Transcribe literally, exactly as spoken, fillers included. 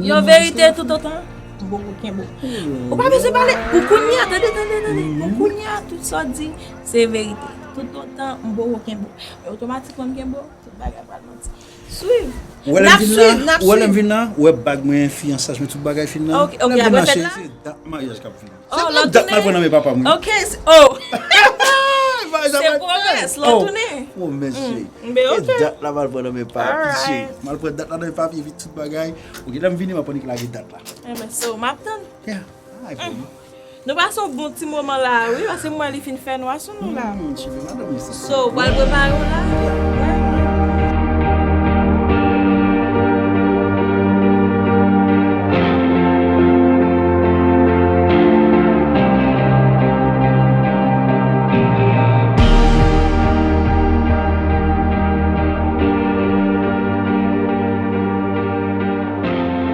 Yon verite toutotan m poko kenbe w. Ou pa bezwen pale. Pou kounye a, tande, tande, tande. Pou kounye a, tout sa w di, se verite. Toutotan m poko kenbe w. Men otomatikman m kenbe w, tout bagay pral manti. Swiv. Ou wè lè m vin la, ou wè lè m vin la, ou wè bag mwen, fiyansaj mwen, tout bagay fin la. Ok, ok, apre fèt la? Se dat maryaj k ap vini. Oh, se dat m al pran nan men papa m, wi. Ok, oh. Se pwomès, lò tounen. Pwomès, cheri. Se dat la m al pran nan men papi, cheri. M al pran dat la nan men papi, epi tout bagay. Ok, lè m vini, m ap annik lage dat la. Enben, so, m ap tann. Yeah. Ay, pou mwen. Nou pase yon bon ti moman la, wi, paske m wè li fin fè nwa sou nou la. Hmm, cheve madanm li sa. So, ou pral prepare w la?